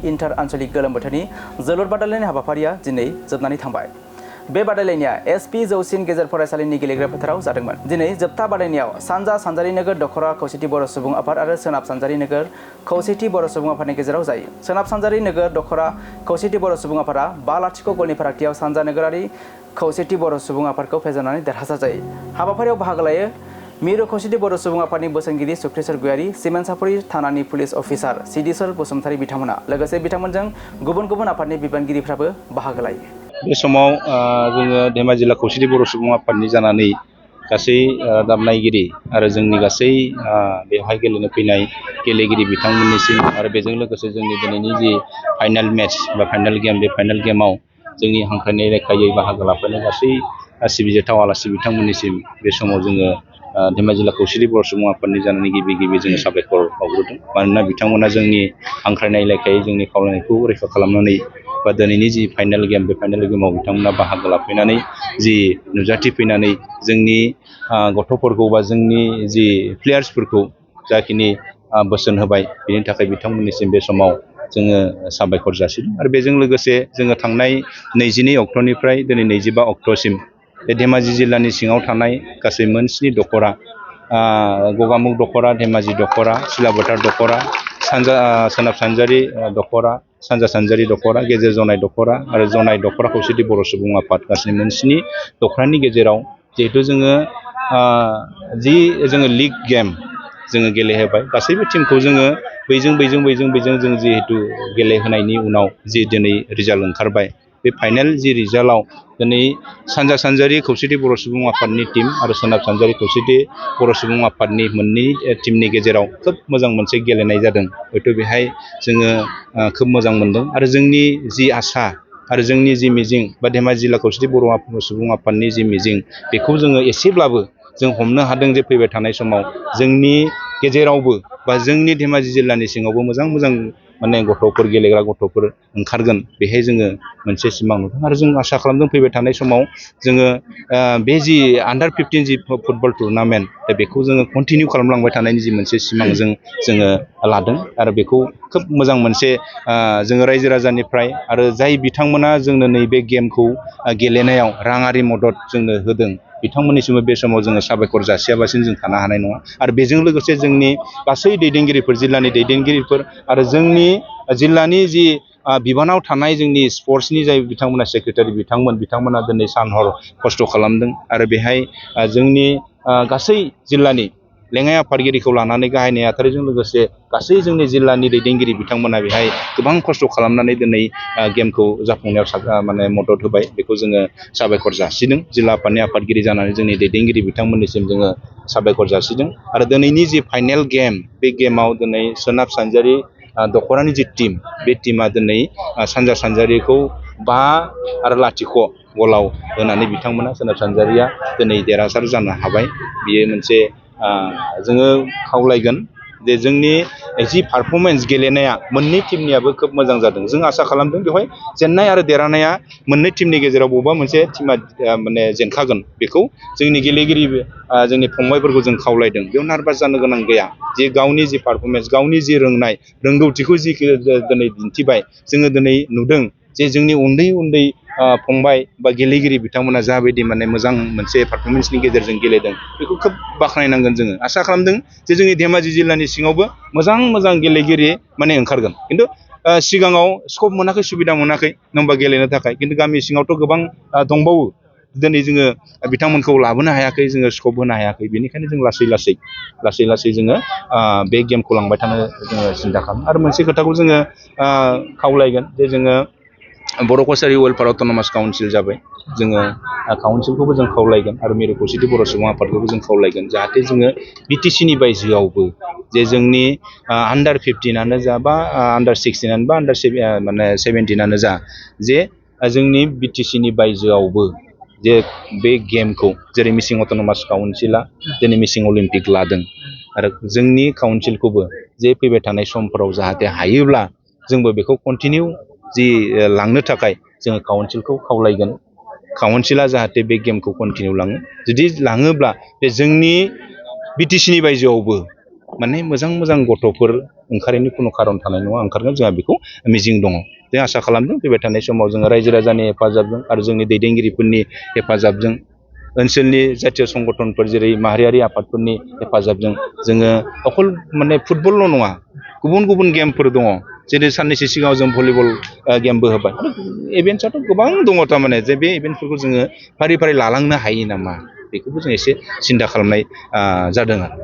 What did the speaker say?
Inter आनसलिक गोलोम बोथोरनि जोलुर बादायलायनाय हाबाफारिया दिनै जोबनानै थांबाय। बे बादायलायनाया एसपि जौसिन गेजेर फरायसालिनि गेलेग्रा फोथाराव जादोंमोन। दिनै जोबथा बादायनायाव सानजा सानजारि नोगोर दखरा खौसेथि बर' सुबुं आफाद आरो सोनाब सानजारि नोगोर खौसेथि बर' सुबुं आफादनि गेजेराव जायो। सोनाब सानजारि नोगोर दखरा खौसेथि बर' सुबुं आफादा 5-0 गलनि फारागथियाव सानजा नोगोरारि खौसेथि बर' सुबुं आफादखौ फेजेननानै देरहासार जायो। हाबाफारियाव बाहागो लायो मिरु खौसेथि बर' सुबुं आफादनि बोसोनगिरि सुक्रेश्वर गयारी, सिमेन्टसापरि थानानि पुलिस अफिसार सिदिसर बसुमतारी बिथांमोना लोगोसे बिथांमोनजों गुबुन गुबुन आफादनि बिबानगिरिफ्राबो बाहागो लायो। बे समाव जोङो धेमाजि जिल्ला खौसेथि बर' सुबुं आफादनि जानानै गासै दामनायगिरि आरो जोंनि गासै बेवहाय गेलेनो फैनाय गेलेगिरि बिथांमोननिसिम आरो बेजों लोगोसे जोंनि दिनैनि जि फाइनाल मेच बा फाइनाल गेम, बे फाइनाल गेमाव जोंनि हांख्रायनाय लेखायै बाहागो लाफैनाय गासै सिबिजाथाव आलासि बिथांमोननिसिम बे समाव जोङो धेमाजि जिल्ला खौसेथि बर' सुबुं आफादनि जानानै गिबि जोङो साबायखर बावग्रोदों। मानोना बिथांमोना जोंनि हांख्रायनाय लेखायै जोंनि खावलायनायखौ रैखा खालामनानै बा दिनैनि जि फाइनाल गेम, बे फाइनाल गेमाव बिथांमोना बाहागो लाफैनानै जि नुजाथिफैनानै जोंनि गथ'फोरखौ बा जोंनि जि प्लेयार्सफोरखौ जाखिनि बोसोन होबाय, बेनि थाखाय बिथांमोननिसिम बे समाव जोङो साबायखर जासिदों। आरो बेजों लोगोसे जोङो थांनाय 22 अक्ट'निफ्राय दिनै 25 अक्ट'सिम बे धेमाजि जिल्लानि सिङाव थानाय गासै मोन 7 दखरा, गगामुग दखरा, धेमाजि दखरा, सिलाबोथार दखरा, सोनाब सानजारि दखरा, सानजा सानजारि दखरा, गेजेर जनाय दखरा आरो जनाय दखरा खौसेथि बर' सुबुं आफाद गासै मोन 7 दखरानि गेजेराव जिहेथु जोङो लिग गेम जोङो गेलेहोबाय। गासैबो टिमखौ जोङो बैजों जों जिहेतु गेलेहोनायनि उनाव जि दिनै रिजाल्ट ओंखारबाय, बे फाइनाल जि रिजाल्टआव दिनै सानजा सानजारि खौसेथि बर' सुबुं आफादनि टिम आरो सोनाब सानजारि खौसेथि बर' सुबुं आफादनि मोननै टिमनि गेजेराव खोब मोजां मोनसे गेलेनाय जादों। हयथ' बेहाय जोङो खोब मोजां मोनदों आरो जोंनि जि आसा आरो जोंनि जि मिजिं बा धेमाजि जिल्ला खौसेथि बर' सुबुं आफादनि जि मिजिं, बेखौ जोङो एसेब्लाबो जों हमनो हादों जे फैबाय थानाय समाव जोंनि गेजेरावबो बा जोंनि धेमाजि जिल्लानि सिङावबो मोजां माने गथ'फोर, गेलेग्रा गथ'फोर ओंखारगोन, बेहाय जोङो मोनसे सिमां नुदों। आरो जों आसा खालामदों फैबाय थानाय समाव जोङो बे जि आन्डार 15 जि फुटबल टुर्नामेन्ट, दा बेखौ जोङो कन्टिनिउ खालामलांबाय थानायनि जि मोनसे सिमांजों जोङो लादों। आरो बेखौ खोब मोजां मोनसे जोङो रायजो राजानिफ्राय आरो जाय बिथांमोना जोंनो नैबे गेमखौ गेलेनायाव राङारि मदद जोंनो होदों, बिथांमोननिसिमबो बे समाव जोङो साबायखर जासियाबासिनो जों थानो हानाय नङा। आरो बेजों लोगोसे जोंनि गासै दैदेनगिरिफोर, जिल्लानि दैदेनगिरिफोर आरो जोंनि जिल्लानि जि बिबानाव थानाय जोंनि स्पर्ट्सनि जाय बिथांमोना सेक्रेटारि बिथांमोना दिनै सान हर खस्थ' खालामदों। आरो बेहाय जोंनि गासै जिल्लानि लेङाइ आफादगिरिखौ लानानै गाहाय नेहाथारिजों लोगोसे गासै जोंनि जिल्लानि दैदेनगिरि बिथांमोना बेहाय गोबां खस्थ' खालामनानै दिनै गेमखौ जाफुंनायाव माने मदद होबाय। बेखौ जोङो साबायखर जासिदों। जिल्ला आफादनि आफादगिरि जानानै जोंनि दैदेनगिरि बिथांमोननिसिम जोङो साबायखर जासिदों। आरो दिनैनि जि फाइनाल गेम, बे गेमाव दिनै सोनाब सानजारि दखरानि जि टिम, बे टिमा दिनै सानजा सानजारिखौ 5-0 गलाव होनानै बिथांमोना सोनाब सानजारिया दिनै देरहासार जानो हाबाय। बियो मोनसे जोङो खावलायगोन जे जोंनि जि पारफरमेन्स गेलेनाया मोननै टिमनियाबो खोब मोजां जादों। जों आसा खालामदों बेवहाय जेननाय आरो देरहानाया मोननै टिमनि गेजेराव बबेबा मोनसे टिमा माने जेनखागोन। बेखौ जोंनि गेलेगिरि जोंनि फंबायफोरखौ जों खावलायदों। बेयाव नार्भास जानो गोनां गैया। जे गावनि जि पारफरमेन्स, गावनि जि रोंगौथिखौ जि दिनै दिन्थिबाय, जोङो दिनै नुदों जे जोंनि उन्दै फंबाय बा गेलेगिरि बिथांमोना जाबायदि माने मोजां मोनसे पारफरमेन्सनि गेजेरजों गेलेदों, बेखौ खोब बाख्नायनांगोन। जोङो आसा खालामदों जे जोंनि धेमाजि जिल्लानि सिङावबो मोजां गेलेगिरि माने ओंखारगोन। खिन्थु सिगाङाव स्कप मोनाखै, सुबिदा मोनाखै नङाबा गेलेनो थाखाय। खिन्थु गामि सिङावथ' गोबां दंबावो। दिनै जोङो बिथांमोनखौ लाबोनो हायाखै, जोङो स्कप होनो हायाखै। बेनिखायनो जों लासै जोङो बे गेमखौ लांबाय थानो जोङो सिन्था खालामो। आरो मोनसे खोथाखौ जोङो खावलायगोन जे जोङो बर' कसारि वेलफेयार अट'नमास काउन्सिल जाबाय। जोङो काउन्सिलखौबो जों खावलायगोन आरो मिरु खौसेथि बर' सुबुं आफादखौबो जों खावलायगोन, जाहाथे जोङो बिटिसिनि बायजोआवबो जे जोंनि आन्डार 15 जा बा आन्डार 16 बा आन्डार 17 जा, जे जोंनि बिटिसिनि बायजोआवबो जे बे गेमखौ जेरै मिसिं अट'नमास काउन्सिला दिनै मिसिं अलिम्पिक लादों, आरो जोंनि काउन्सिलखौबो जे फैबाय थानाय समफोराव जाहाथे हायोब्ला जोंबो बेखौ कन्टिनिउ जि लांनो थाखाय जोङो काउन्सिलखौ खावलायगोन। काउन्सिला जाहाथे बे गेमखौ कन्टिनिउ लाङो। जुदि लाङोब्ला बे जोंनि बिटिसिनि बायजोआवबो माने मोजां मोजां गथ'फोर ओंखारैनि खुनु खारन थानाय नङा, ओंखारगोन जोंहा बेखौ मिजिं दङ। जों आसा खालामदों फैबाय थानाय समाव जोङो रायजो राजानि हेफाजाबजों आरो जोंनि दैदेनगिरिफोरनि हेफाजाबजों ओनसोलनि जातीय संगठनफोर जेरै माहारियारि आफादफोरनि हेफाजाबजों जोङो अकल माने फुटबलल' नङा, गुबुन गुबुन गेमफोर दङ। जेरै साननैसो सिगाङाव जों भलिबल गेमबो होबाय। इभेन्टसाथ' गोबां दङ, थारमाने जे बे इभेन्टफोरखौ जोङो फारि फारि लालांनो हायो नामा, बेखौबो जों एसे सिन्था खालामनाय जादों आरो।